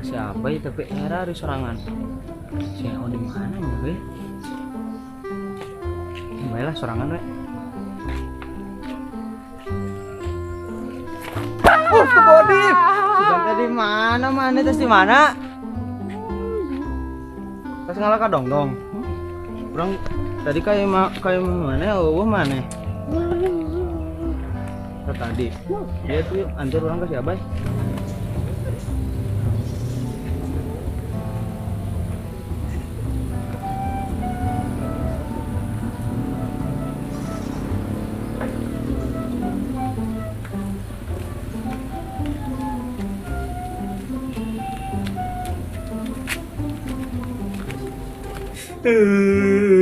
Si Abai tapi era di sorangan. Si Eo di mana ya, Bay? Baiklah sorangan we. Kebodip. Sudah di mana mana terus di mana? Pas ngalah ka dongdong. Urang tadi kayak kayak mana eueuh mana? Tadi. Dia tuh antar orang ke si Abai.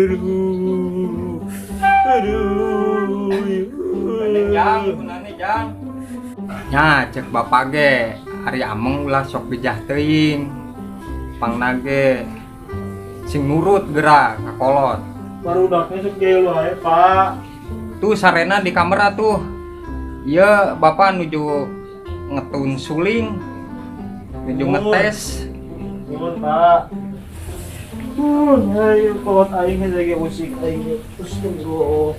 Aduh. Aduh. Jang, gunane jang. Nya cek bapak ge, ari ameng ulah sok bijah teuing. Pangna ge sing nurut geura ka kolot. Barudaknya sok jahil wae, Pak. Tuh sarena di kamar tuh. Ieu bapak nuju ngetun suling. Nuju ngetes. Nuhun, Pak. Ayo kolot aing lagi musik aing. Terus tunggu.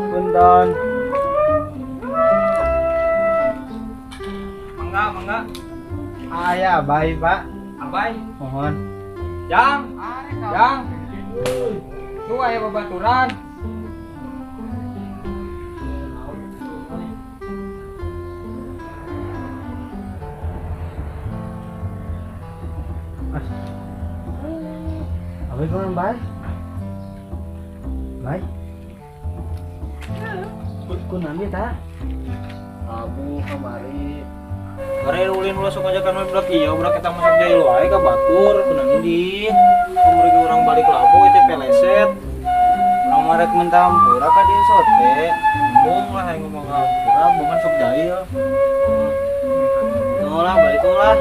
Bentar. Mangga, mangga. Aya abai, Pak. Abai. Mohon. Jang. Jang. Tuh aya babaturan. Abai kemana, Bay? Bay? Ku nanti ta? Abu kamari. Mari ulin ulah sok ngajakan we budak ieu, budak eta masuk jahil wae ka batur, ku nanti. Kamari ge urang balik labu itu peleset. Urang mah rek mentah hampura ka dieu sote. Embung lah hayang ngomong hampura, bongan sok jahil. Tunggu lah, balik lah.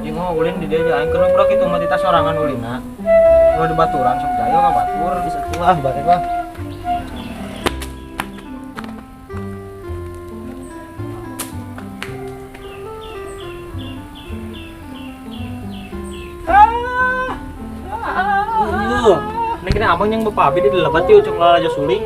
Jeung mah ulin di dieu aing keur budak itu mah tita sorangan ulina. Ulah di baturan sok jahil ka batur. Geus atuh lah, balik lah. Ini kena abang yang bapak abi di lebat yuk, cuma aja suling.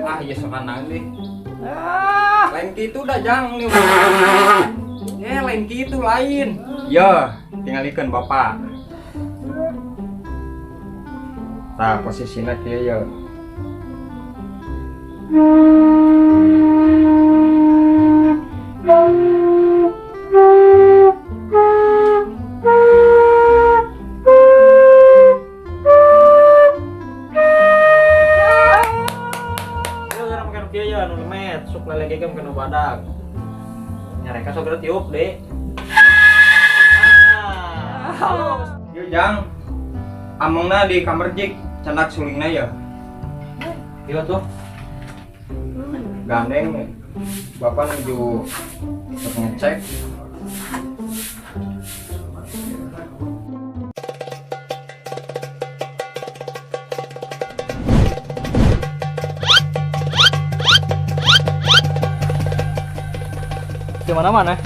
Ah iya sorangan nih. Lain gitu dah jang nih. Lain gitu lain. Ya, tinggalikeun bapak. Nah, posisinya kieu ya. Badak nyareka sok tiup deh. Yo jang, amongna di kamar jik candak sulingna ya. Iya tuh. Gandeng bapak nuju ngecek. Di mana-mana?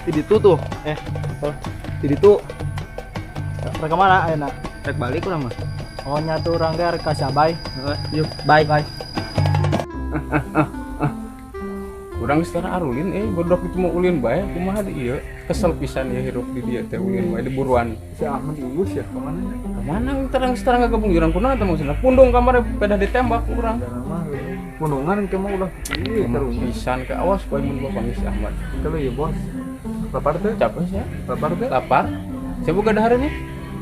Di ditu tuh. Di ditu. Rek mana ayeuna? Rek balik urang mah. Oh nyatu urang ge rek ka Sabai. Heeh, yuk, bye. Bye. Urang geus tara arulin bodok itu mau ulin bae kumaha di ieu. Kesel pisan ya hirup di dieu teh ulin bae di buruan. Si Ahmad diurus ya kemana? Kemana terang terang gabung jurang kunaon teh maksudna? Pundung kamar pedah ditembak urang. Pundungan ke mah ulah ieu terus pisan ke awas poe mun bapak si Ahmad. Kalau ya bos. Lapar teh? Capek sih ya. Lapar teh? Lapar. Saya buka dahar ini.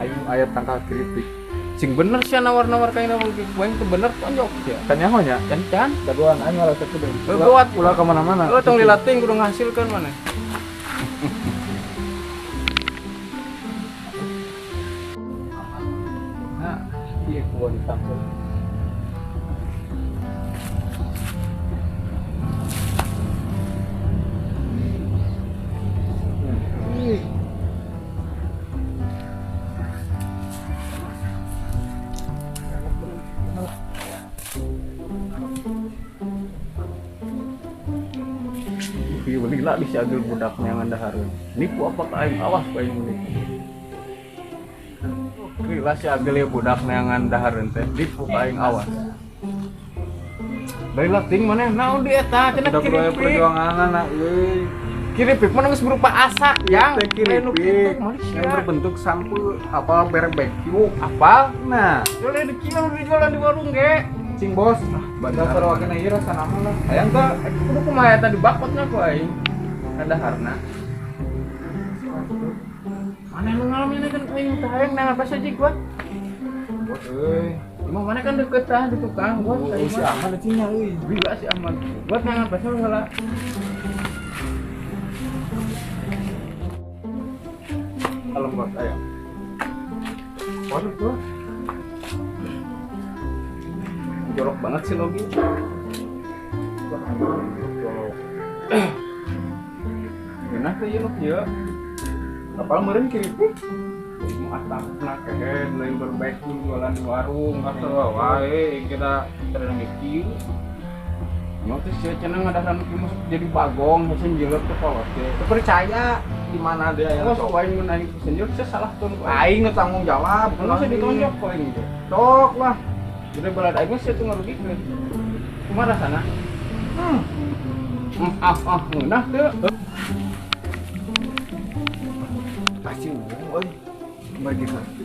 Ayo ayat tangkal keripik. Sing bener sih nawar-nawar kayak nawar bae teu bener tonjok sia. Kan nyaho nya? Can-can. Jagoan aing malah teu kudu. Buat ulah ka mana-mana. Lo tong dilatih kudu ngahasilkeun mana. Nah, ieu kudu ditangkal. Lila di si Agil budak neangan dahareun. Nipu apa ka aing awas ku aing nipu. Lila si Agil ya budak neangan dahareun teh nipu ka aing awas. Lila ting maneh naon di eta cenah Udah keripik. Perjuangan euy. Keripik mah geus berupa asak yang Keripik manusia yang berbentuk sampeu apa barbecue. Apal? Nah, Jualnya di kilo dijualan di warung ge. Cing bos, bandar Sarawak ieu rasa naon lah. Hayang teh kudu kumaha eta dibakotna ku aing. Kadaharna. Mana nu ngalamin kan ku aing teh hayang neangan pas aja gua. Bos euy. Emang mana kan deket tah di tukang gua. Oh, si Ahmad cingnya euy. Bila si Ahmad. Buat neangan pas heula. Kalem bos ayo. Waduh tuh. Jorok banget sih logi. Jorok. Nah, teh ieu ya. Kapal meureun keripik. Mau atapna kehe lain barbecue jualan di warung Asal wae kita terang kieu. Emang teh sia cenah ngadahan kieu masuk jadi bagong hese njilep teh kolot teh. Teu percaya di mana dia yang Awas ku aing mun aing bisa njilep sia salah tun ku aing. Aing nu tanggung jawab, Mun saya ditonjok ku aing teh. Sok lah. Jadi balad aing mah sia tuh ngarugikeun. Kumaha rasana? Ah, ngeunah teu. Pasti euy. Bagi ngerti.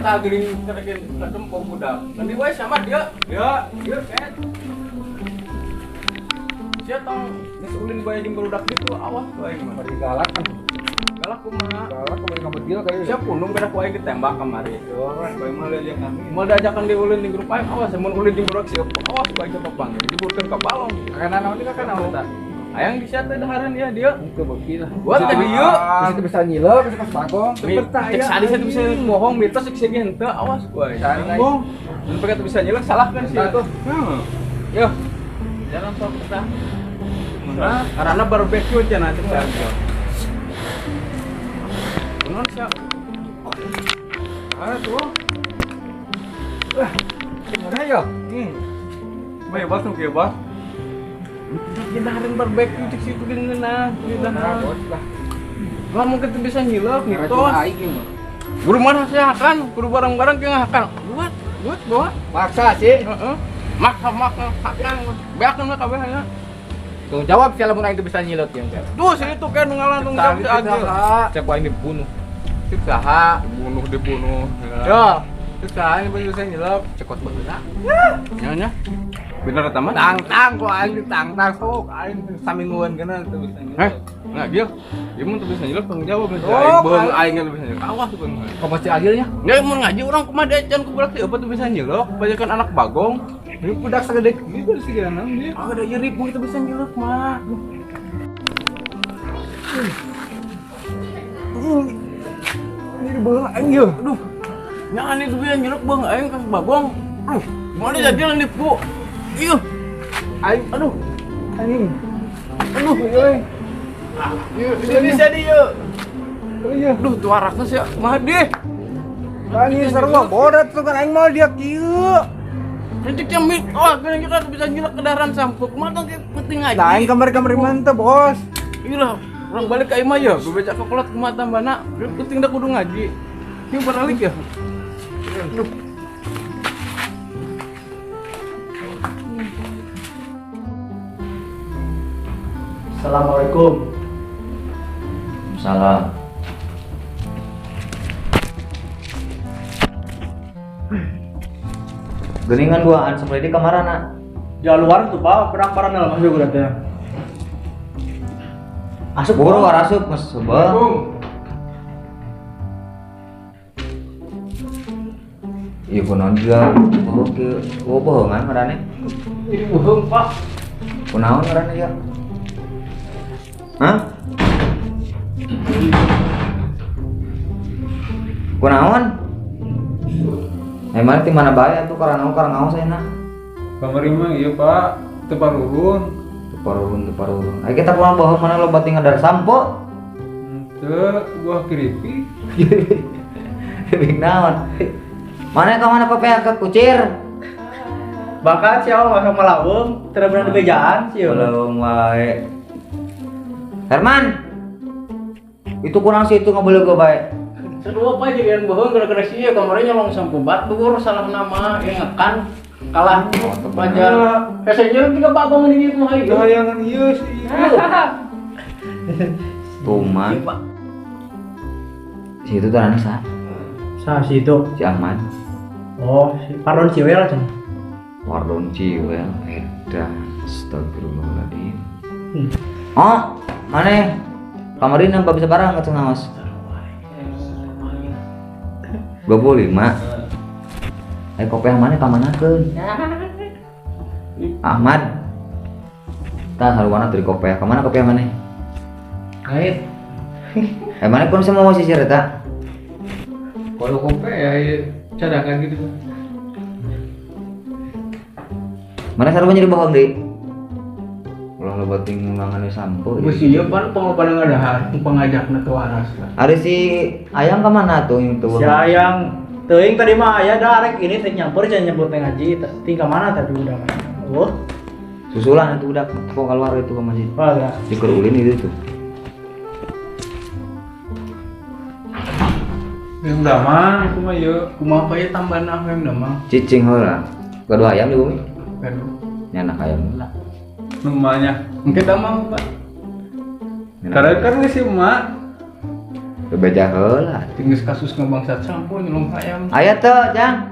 Tah geuning kerekin kadempong budak. Nanti wae sama dia. Ya, dia ket. Sia tong geus ulin bae jeung barudak ditu awas ku aing mah. Bagi galak kan. Galak kumaha? Galak kumaha kabedil kali. Sia pundung bedak ku aing ditembak kamari. Bae mah lihat kami. Mau diajakan di ulin di grup aing awas mun ulin di grup sieu awas ku aing kapanggil diburkeun ka balong. Kakak naon teh kakak naon tah? Hayang di sia teh dahareun ya dia. Henteu beuki lah. Buat teh dieu. Bisa bisa nyilep, bisa pas bagong. Cek sadi sia teu bisa bohong mitos cek sia ge henteu awas ku aing. Bohong. Mun pake teu bisa nyilek salah kan sia. Tuh. Yo. Jalan sok tah. Mana? Karena barbecue cenah cek sia. Kunaon sia? Ah tuh. Wah, gimana ya? Bebas nu kieu, Bos. Dahareun barbecue cek situ ge ngeunah, di dahar. Lah mungkin teu bisa nyilep mitos. Guru mana sih hakan, guru bareng-bareng ke ngahakan. Buat, buat bawa. Maksa sih. Heeh. Maksa maksa hakan. Beakeun mah kabeh nya. Tanggung jawab sih lamun aing teu bisa nyilep ya. Tuh si itu kan ngalah tanggung jawab si Agil. Cek ku aing dibunuh. Cek saha? Dibunuh, dibunuh. Yo, cek saha ini bisa nyilep? Cekot baheula. Nya nya. Bener eta mah? Tangtang ku aing ditangtang sok aing samingguan kana teu bisa nyilep. Heh, nah Gil, ieu mun teu bisa nyilep tanggung jawab nih. Oh, Aing beung aing teu bisa nyilep. Awas beung. Kok pasti Agilnya? Nya mun ngaji urang kumaha decan ku budak teh apa teu bisa nyilep, banyakan anak bagong. Ini budak sagede kieu sih geuna naon dia. Ah, ada nyeri mun teu bisa nyilep mah. Ini beung aing ye. Aduh. Nya aneh tuh bisa nyilep beung aing ka bagong. Aduh, mana jadi nipu. Iya. Aing aduh. Anjing. Aduh, euy. Ini bisa di yeuh. Iya. Aduh, tuh arakna sia kumaha deh. Anjing sarua bodat tuh kan aing mah dia kieu. Nanti dia mitos, kan kita bisa nyilek kendaraan sampuk. Kumaha teh penting aja. Lah aing kamari-kamari mantep, Bos. Iya lah, orang balik ke imah ya, bebeja ke kolot kumaha tambana. Penting dah kudu ngaji. Ieu baralik ya. Aduh. Assalamualaikum. Salam. Geningan duaan sampai di kamarana. Jalan luar tuh Pak, perang parang dalam masuk udah teh. Asup buru war asup mas sebel. Iya kunaon juga. Oh kieu, oh bohongan marane. Ini bohong, Pak. Kunaon marane ya? Hah? Kunaon? Emang di mana bae atuh karang karang ngaos ayeuna? Kamari mah ieu Pak, teu paruhun. Teu paruhun, teu paruhun. Ayo kita pulang bohong mana loba tinggal dari sampo. Teu buah keripik. Keripik naon? Mana ka mana papea ke kucir? Bahkan siapa masuk malawung, tidak benar di bejaan sih. Malawung wae. Herman. Itu kurang sih itu nggak boleh gue baik. Seru apa jadian bohong gara-gara sih ya kemarin nyolong sampo batur salah nama yang ngekan kalah pelajar. Passenger tiga bagong ini mah ieu. Hayangan ieu sih. Tuman. Si itu tuh anak sah. Sah si itu. Si Ahmad. Oh, si Pardon Ciwel cenah. Pardon Ciwel edan. Astagfirullahaladzim. Oh, mana? Kemarin nampak bisa barang nggak ngawas? 25. Ayo kopi yang mana kamanakeun? Ahmad. Tah haluana teu kopi. Kamana kopi mana? Kait. Mana pun semua mau sisir eta? Kalau kopi ya cadangan gitu. Mana sarua jadi bohong deui? Ulah loba ting ngulangan sampo. Geus ieu pan pangobana ngadahar pangajakna teu waras. Ari si Ayang ka mana tuh yang tuh? Si Ayang teuing tadi mah aya da arek ini teh nyampur cenah nyebut teh ngaji ting ka mana tadi udah mah. Oh. Susulan itu udah kok keluar itu ke masjid. Oh, ya. Diker ulin itu tuh. Yang damang kumaha ieu? Kumaha pa ieu tambahan ah yang damang? Cicing heula. Gaduh ayam di bumi. Gaduh. Nyanak ayam heula. Numanya. Engke damang, Pak. Karena kan geus si emak. Bebeja heula. Tinggal kasus ngebangsat sampo nyelong ayam. Aya teu, Jang?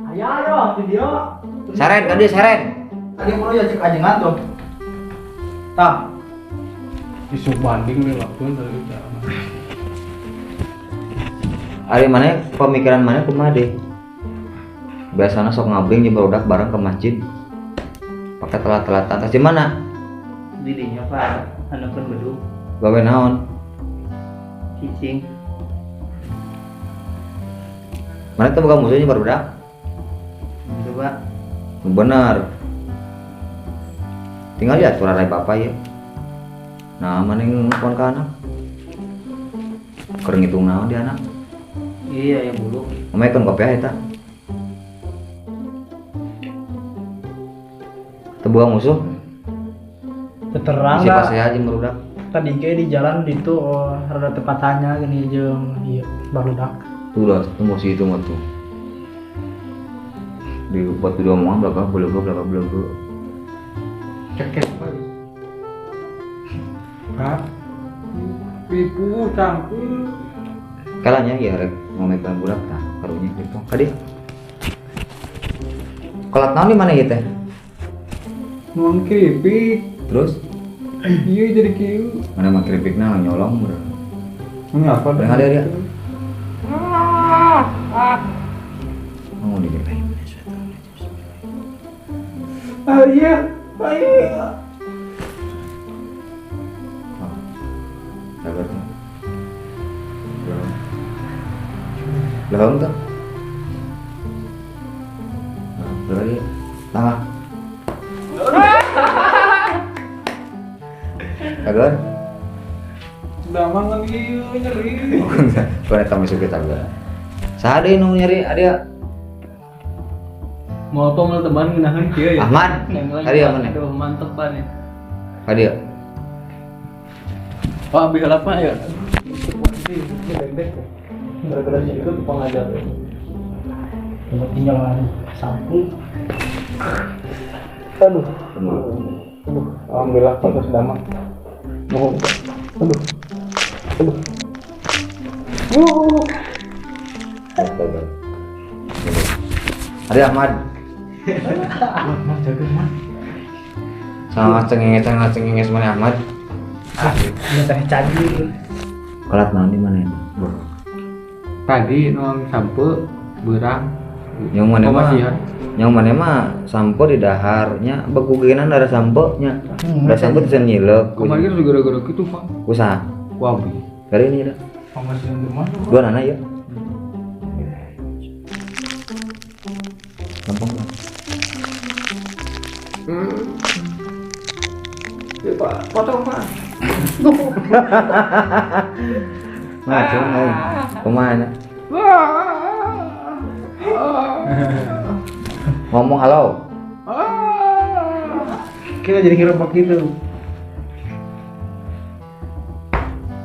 Aya ayo di dieu. Saren ka dieu saren. Tadi kudu ya cek ajengan tuh. Tah. Isu banding we lakuan tadi tah. Ari mana pemikiran mana kumaha deh? Biasana sok ngabring jeung barudak bareng ke masjid. Pakai telat-telatan tas di mana? Di dinya Pak, anukeun bedug. Gawe naon? Cicing. Mana tuh buka musuhnya barudak? Coba. Bener. Tinggal lihat suara bapak ya. Nah, mana yang ngelakuan ke anak? Keur ngitung naon di anak? Iya, ya bulu. Ngomongkeun kopiah eta. Tebuang musuh. Terang siapa saya aja merudak. Tadi ge di jalan itu oh, rada tepatannya gini jeung ieu barudak. Tuh lah, tunggu si itu mah tuh. Di buat video omongan belakang belakang. Ceket Pak. Pak. Pipu cangkul. Kalanya ya rek ngomongkeun budak tah karunya gitu. Kadi. Kolat naon di mana ieu teh? Nuang keripik. Terus? Iya jadi kieu. Mana mah keripikna nyolong bro. Ngapa? Ada dia. Mau di Ah iya, iya. Sabar tuh. Belum tuh. Berarti tangah. Kagar? Damang kan ieu nyeri. Kau eta masuk ke tangga. Saha deui nu nyeri adia? Mau apa mau teman ngeunaheun kieu ya? Ahmad. Kadi mana? Aduh, mantep ban ya. Kadi. Pak abi heula Pak ya. Gara-gara itu pengajar. Tinggal sampu. Aduh. Aduh, alhamdulillah Pak geus damang. Nuhun. Aduh. Aduh. Ada Ahmad. Mah jaga mah. Sama cengenges mana Ahmad? Ah, ini teh cagi. Kolat naon di mana ini? Tadi nuang sampo beurang. Yang mana mah? Yang mana mah sampo di daharnya beguginan ada sampo nya. Ada sampo bisa nyilek. Kemarin kan gara-gara gitu, Pak. Usaha. Ku abi. Kali ini dah. Pamasian di mana? Dua nana ya. Gampang lah. Ya Pak, potong Pak. Nah, cuma kemana? Ngomong halo. Kita jadi ngerempok gitu.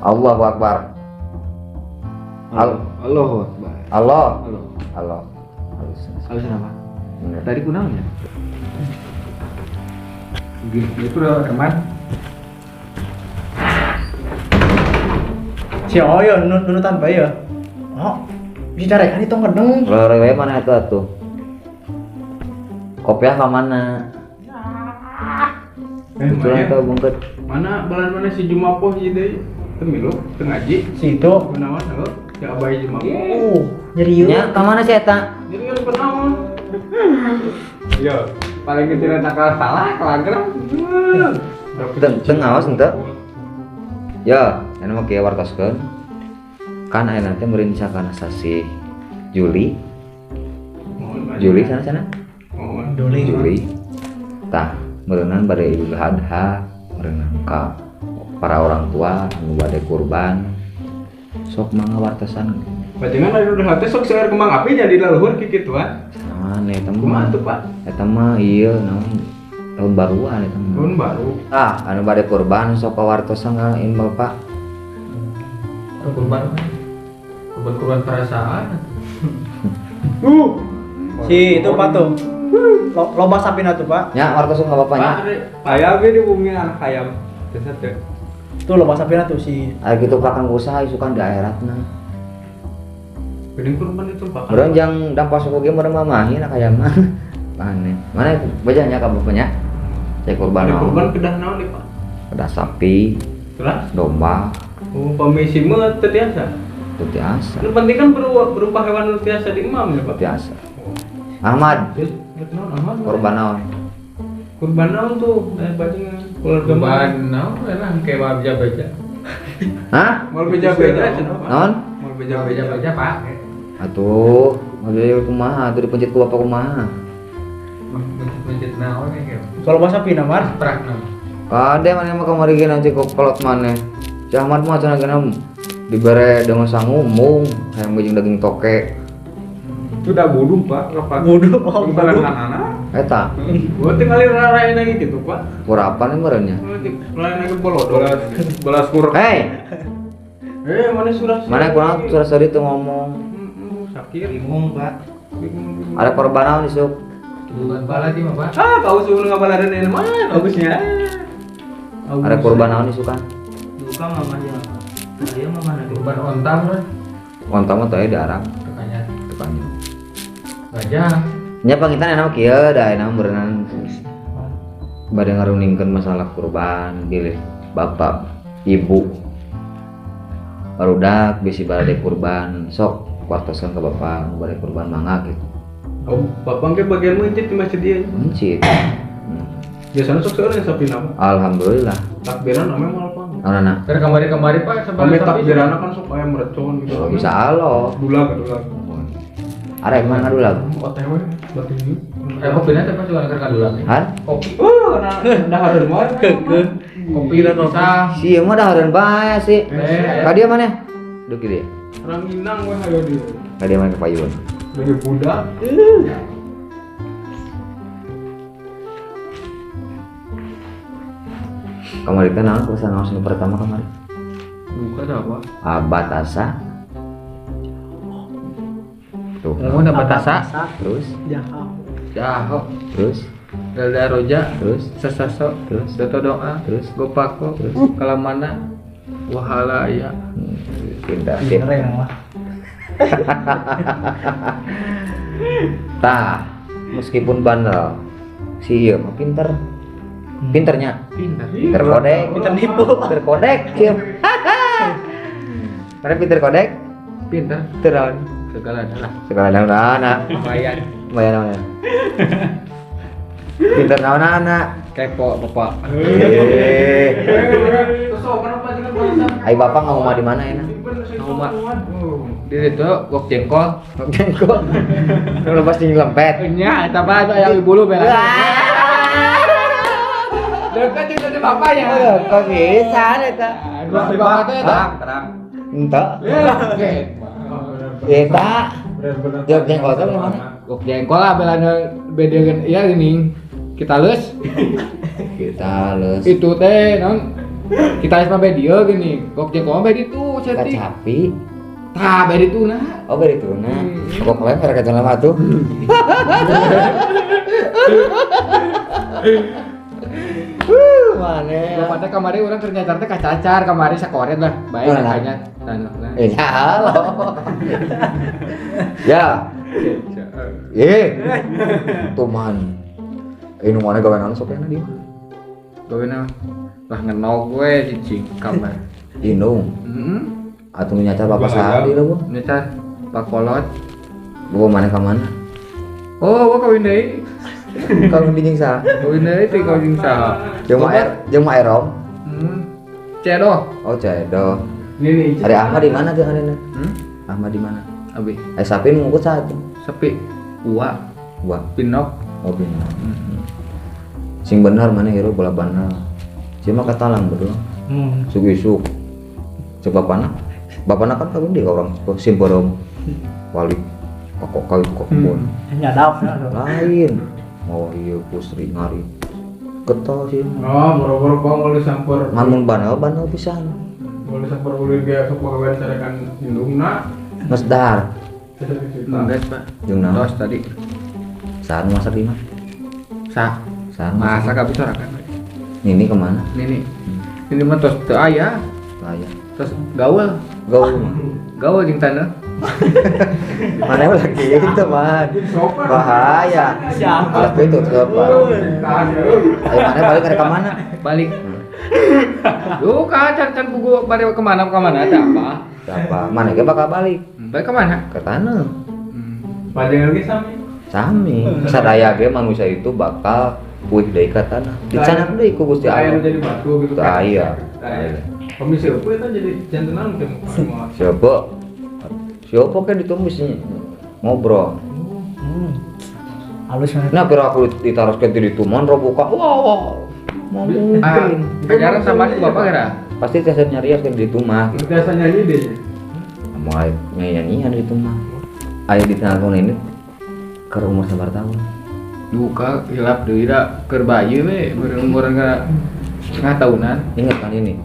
Allahu Akbar. Allahu Akbar. Allah. Allah. Halus apa? Tadi kunaon ya? Itu udah rekaman. Si Oyo nunutan bae ya. Oh, bisa carekan itu ngedeng. Lore we mana eta atuh? Kopiah ka mana? Betul atau bungkut? Mana balan mana si Jumapoh ieu deui? Teu milu, teu ngaji. Si itu kunaon heuh? Si Abai Jumapoh. Nyeri. Nya ka mana si eta? Nyeri kunaon? Yo, paling kecil nakal salah kelageran. Teu ngaos henteu. Ya, anu mah kieu wartoskeun. Kan aya nanti merencanakan sasih Juli. Juli sana-sana. Juli. Tah, meureunan bade Idul Adha, meureunan ka para orang tua anu bade kurban. Sok mangga wartosan. Bajengan anu udah teh sok seueur kembang api jadi leluhur kikituan. Sana eta mah. Kumaha tuh, Pak? Eta mah ieu naon tahun baruan eta mah. Tahun baru. Ah, anu bade kurban sok wartosan ka ieu Bapak. Kurban. Kurban perasaan. Si itu Pak tuh. Loba sapina tuh, Pak. Nya wartosan ka bapaknya. Aya ge di bumi anak hayam. Teu teu. Tuh loba sapina tuh si. Ari kitu kakang usaha isukan di akhiratna. Geuning kurban itu, Pak. Meureun jang dampak suku ge meureun mamahi anak hayam mah. Aneh. Mana bejanya ka bapaknya? Cek kurban. Kurban kedah naon deui, Pak? Kedah sapi. Terus domba. Oh, pamisi mah teu tiasa. Teu tiasa. Nu penting kan berupa hewan nu tiasa diemam ya, Pak. Tiasa. Ahmad. Kurban naon? Kurban naon tuh? Bajingan. Kurban naon lah engke mah beja-beja. Hah? Moal beja-beja cenah. Naon? Moal beja-beja, Pak. Atuh, moal beja kumaha atuh dipencet ku bapak kumaha? Pencet naon ya? Kalau bahasa pina mar? Prak naon. Kade maneh mah kamari ge nanti ku kolot maneh. Si Ahmad mah cenah geuna dibere dengan sangu mung hayang jeung daging toke. Itu udah bodoh, Pak. Bodoh, oh, bodoh. Eta. Gua tinggal rarain lagi gitu, Pak. Kurapan meureun nya. Lain lagi bolodol. Balas kur. Hei. Mana surah? Mana kurang surah sari teu ngomong. Sakit. Bingung, Pak. Ada korban naon isuk? Bukan bala sih, Pak. Ah, kau suruh ngabalareun ieu mah bagusnya. Ada korban naon isukan? Duka mama dia. Aya mama na korban onta mah. Onta mah teh darang. Tukangnya. Tukangnya. Gajah. Nya pangitan enak kieu da enak berenang bade ngaruningkeun masalah kurban bilih bapak ibu barudak bisi bade kurban sok wartosan ke bapak bade kurban mangga gitu. Oh, bapak ke bagian mencit di masjid ieu. Mencit. Biasana sok seueur sapi nama. Alhamdulillah. Takbiran ame moal pang. Naonana? Keur kamari-kamari Pak sabar takbiranna kan sok aya merecon gitu. Oh, insyaallah. Dulag. Arek mana ngadulag? OTW batin ieu. Kopi teh pas juga keur ngadulag. Hah? Kopi. Kana dahareun wae. Kopi pisang. Si ieu mah dahareun bae sih. Ka dieu maneh? Duh kieu. Ranginang we hayo dieu. Ka dieu maneh ka payun. Lagi budak. Kamari teh naon kesan naon nu pertama kamari? Buka teh apa? Abatasa. Tuh. Ngomong batasa. Terus? Jaho. Jaho. Terus? Dalda roja. Terus? Sasaso. Terus? Doto doa. Terus? Gopako. Terus? Kalamana. Wahala ya. Pintar. Pintar mah. Tah, meskipun bandel, si ieu mah pinter. Pinternya. Pinter. Pinter kodek. Pinter nipu. Pinter kodek. Mana pinter kodek? Pinter. Terus. Segala lah. Segala naon-naon. Lumayan. Lumayan naon. Pinter naon-naon. Kepo bapak. Ai bapak ngomong di mana enak? Ngomong di situ gok jengkol. Gok jengkol. Nu lepas tinggi lempet. Nya eta mah aya ibu lu bela. Dekat jeung tadi bapaknya. Kok bisa eta? Bapak teh eta. Terang. Entah. Eta. Gok jengkol teh mana? Gok jengkol lah belana bedeun ieu gini. Kita leus. Kita leus. Itu teh naon? Kita mah bae dieu gini. Gok jeung mah bae ditu cetik. Kacapi. Tah bae ditu nah. Oh bae ditu nah. Gok lain mereka jalan lama tuh. Mana? Bapak teh kamari urang keur nyacar teh kacacar kamari sakoret lah. Bae nanya. Nah. Ya halo. Ya. Tuman. Ini mana gawe naon sok enak di mah? Gawe naon? Lah ngenog we cicing kamar. Indung. Heeh. Atuh nyacar bapak saha di leuweung? Nyacar Pak Kolot. Bawa mana ka mana? Oh, gua kawin deui. Kawin di jeung saha? Kawin deui teh kawin jeung saha. Jeung mah Erom. Cedoh. Oh, Cedoh. Ini Ari Ahmad di mana tuh ayeuna? Hmm? Ahmad di mana? Abi. Sapi nu ngukut saha tuh? Sapi. Ua. Ua. Pinok. Oh, Pinok. Sing bener mana hirup bola bandel. Cuma katalang berdua. Sug isuk. Cek bapana. Bapana kan kawin di orang Simpereum. Wali kok kawin kok kebon. Nyadap. Lain. Mau ieu pusri ngari. Getol sih. Oh, boro-boro bang boleh sampur. Ngamun bandel bandel pisan. Boleh sampur ulin ge sok pagawean carekan indungna. Geus dahar. Geus, Pak. Jeung naon? Tos tadi. Saha nu masak di mah? Sah. Saha nu masak? Masak abis sorangan. Nini kemana? Nini. Nini mah tos teu aya. Teu aya. Tos gaul. Gaul mah. Gaul jeung taneuh. Mana lagi itu man. Bahaya. Siapa? Tapi itu sopan. Ayo mana balik ke mana? Balik. Duh, kan buku balik kemana ada apa? Apa? Mana ge bakal balik? Balik kemana? Ke taneuh. Panjang lagi sami. Sami. Sadaya ge manusia itu bakal kuih deui ka tanah. Dicanak deui ku Gusti Allah. Air jadi batu gitu. Teu aya. Komisi apa itu jadi jantenan teh Siapa? Siapa kan ditumis ngobrol. Halus banget. Nah, kira aku ditaroskeun di ditu mon robuka. Wah. Mau mungkin. Ajaran sama si bapak kira? Pasti tiasa nyarios kan di ditu mah. Gitu. Tiasa nyanyi deh. Mulai nyanyian di ditu mah. Aya di tahun ini keur umur sabar tahun. Duka hilap deui da keur bayi we umur setengah tahunan. Ingat kan ini?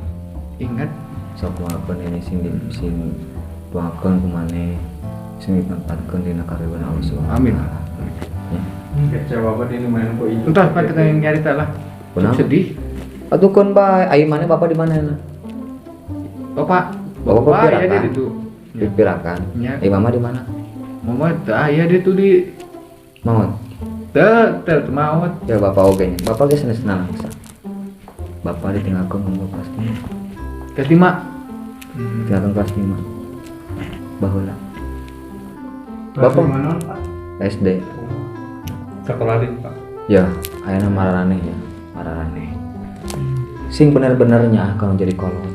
Ingat. Sok kumahakeun ini sing sing doakeun ku maneh sing ditempatkeun dina karidhoan Allah Subhanahu Amin. Ya. Kecewa banget ini main ku ieu. Entah patut yang nyarita lah. Kunaon? Sedih. Atuh keun bae, ai maneh bapak di mana na? Bapak, bapak ya dia itu. Dipirakan. Ya. Ai mama di mana? Mama teh aya dia tuh di maut. Teu teu maut. Ya bapak oge nya. Bapak ge sanes nangis. Bapak ditinggalkeun umur kelas 5. Kelas 5. Ditinggalkeun kelas 5. Baheula. Bapak mana, Pak? SD. Sekolah di, Pak. Ya, ayeuna mararaneh ya, mararaneh. Sing bener-benernya kalau jadi kolot.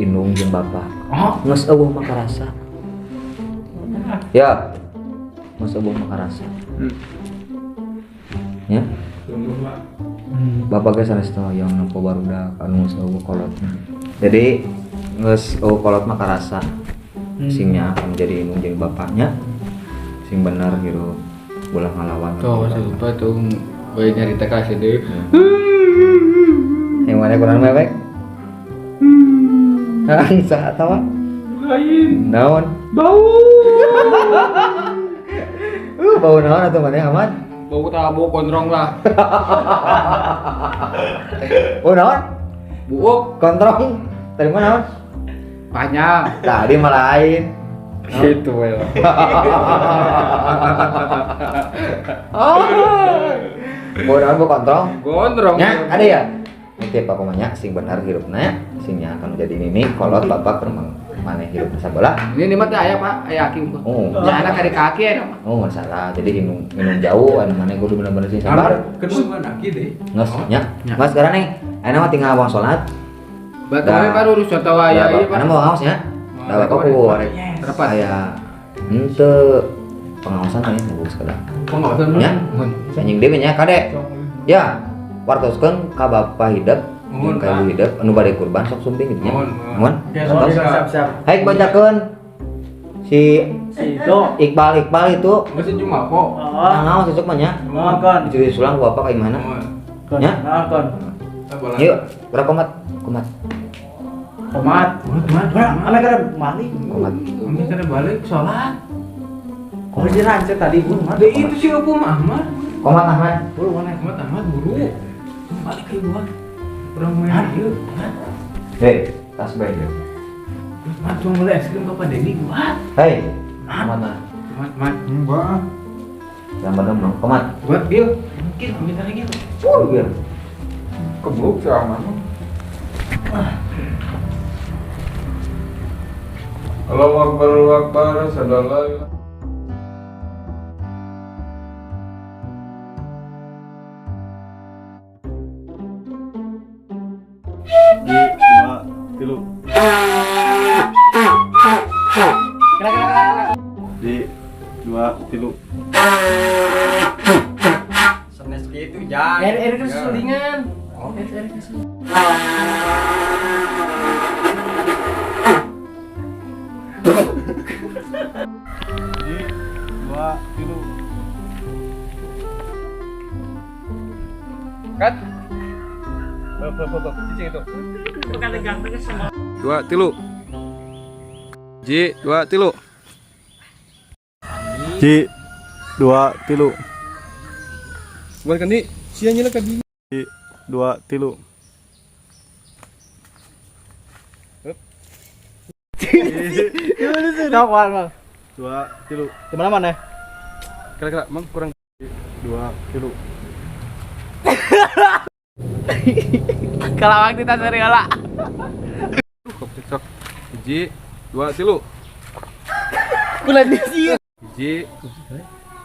Indung jeung bapak. Oh, geus eueuh mah karasa. Ya. Geus eueuh mah karasa. Ya. Tunggu, Pak. Bapak ge sanes teh hoyong nempo barudak anu geus eueuh kolotna. Jadi geus eueuh kolot mah karasa. Singnya akan menjadi indung jeung bapaknya. Sing bener hirup ulah ngalawan. Tuh, lupa tuh bae nyarita ka sedih. Yang mana kurang mewek? Saha tawa? Lain. Naon? Bau. Bau naon atuh maneh Ahmad? Bau tabu kontrong lah. Bau naon? Buuk kontrong. Tadi mana naon? Panjang. Tadi mah lain. Gitu ya. Bau naon bau kontrong? Gondrong. Nya, ada ya? Nitip apa mah sing benar hirupna, singnya akan menjadi nini kolot bapak keur maneh hirup sabelah. Ini mah teh aya Pak, aya aki unggul. Oh. Ya anak ada kaki ya mah. Oh, masalah. Jadi minum jauh anu maneh kudu bener-bener sing sabar. Kedua mana aki deh. Nges nya. Mas sekarang nih, ayeuna mah tinggal wang salat. Bapak baru urus contoh aya ieu Pak. Ayeuna mah ngaos nya. Da bapak ku arek Rapat. Aya henteu pengawasan teh bagus kada. Pengawasan nya. Anjing deui nya kade. Ya, wartoskeun ka bapak hidup jeung ka ibu hidup anu bade kurban sok sumping gitu nya. Mohon. Siap-siap. Haik bacakeun si itu Iqbal itu masih cuma kok. Nah, naon sesuk mah nya? Mohon. Dicuri sulang ku bapak ka imahna. Mohon. Nya? Mohon. Yuk, berapa komat? Komat. Komat. Komat. Ame kada balik. Komat. Ame kada balik salat. Oh, di rancet tadi buru mah. Deui itu si Eupu mah Ahmad. Komat Ahmad. Buru mana? Komat Ahmad buru. Balik ke ibu. Urang main ieu. Hei, tas bae ieu. Mat cuma beli es krim ke Pak Dedi buat. Hei, komat mah. Komat, mat. Enggak. Gambar dong, komat. Buat Gil. Mungkin minta lagi. Gil. Kebluk si Ahmad mah. Allahu Akbar, Allahu Akbar, sadallah. Dua, tilu. Kena. Di dua, tilu. Senes gitu jangan. Er kesulingan. Oh. Er kesulingan. Di dua, tilu. Cut. Bop, cicing itu. 2 3. J 2 3. J 2 3. Bukan kan di sia nyela ka di. J 2 3. 2 3. Di mana mana? Kira-kira mang kurang 2 3. Kelawak di tas heula. Cocok. 1 2 3. Kula di sieun. 1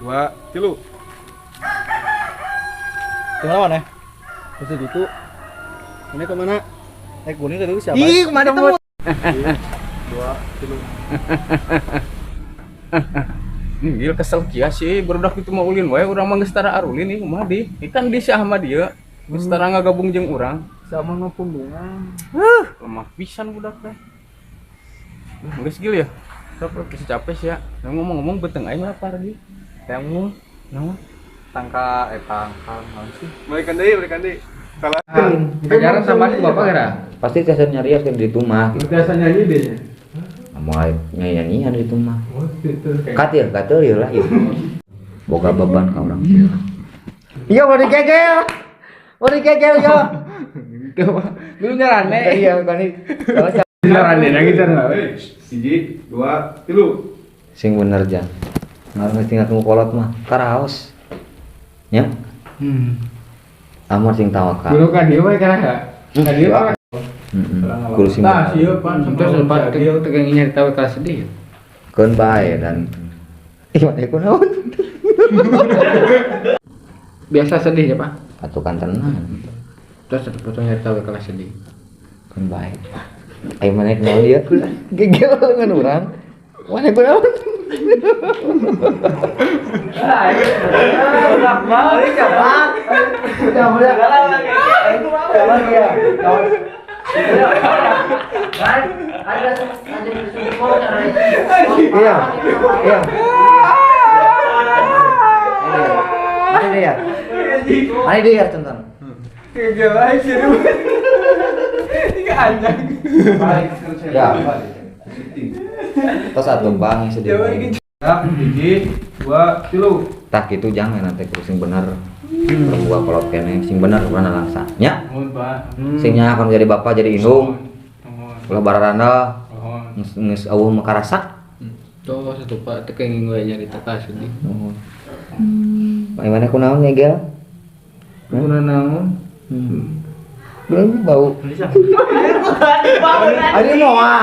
2 3. Di mana mana? Terus gitu. Ini kemana? Naik kuning tadi siapa? Ih, kemana temu? 2 3. Gil kesel kia sih, barudak itu mau ulin wae urang mah geus tara arulin ieu kumaha di. Ikan di si Ahmad ieu. Geus tara ngagabung jeung urang. Sama ngapundungan. Lemah pisan budak teh. Geus gil ya. Sok geus capek sih ya. Nah, ngomong-ngomong beteng aing lapar di. Temu Naon? Tangka tangka naon sih? Balikan deui. Salah. Ajaran sama si bapak kira. Pasti tiasa nyarios kan di rumah. Biasa nyanyi deh. Moal nyanyian di rumah. Oh, itu Katil ieu lah ieu. Boga beban ka urang. Iya mau digegel. Mau digegel yo. Dulu nyarane. Iya kan ini. Nyarane lagi cara. 1 2 3. Sing bener jang. Ngarang geus tinggal kolot mah karaos. Nya? Amar sing tawakal. Dulu kan dia we kana. Kan dia we. Kudu sing. Tah sieun pan terus sempat tegang nyari tahu kelas sedih. Keun bae dan ih mana kunaon. Biasa sedih ya, Pak? Atuh kan tenang. Terus satu potong nyari tahu kelas sedih. Keun bae. Ayo mana kunaon ieu? Gegel dengan urang. Mana kunaon? Iya. Iya. Mana dia? Mana dia tonton? Ya. Tos atuh bang sedih. 1 2 3. Tah kitu jangan nanti kudu sing bener. Buka kolot keneh sing bener urang nalangsa. Nya. Mohon, Pak. Sing nya akan jadi bapak jadi indung. Ulah bararanda. Geus eueuh mah karasa. Tuh satu Pak teu kenging we nyarita ka sedih. Nuhun. Mana kunaon ngegel? Kuna naon? Belum bau. Aduh noah.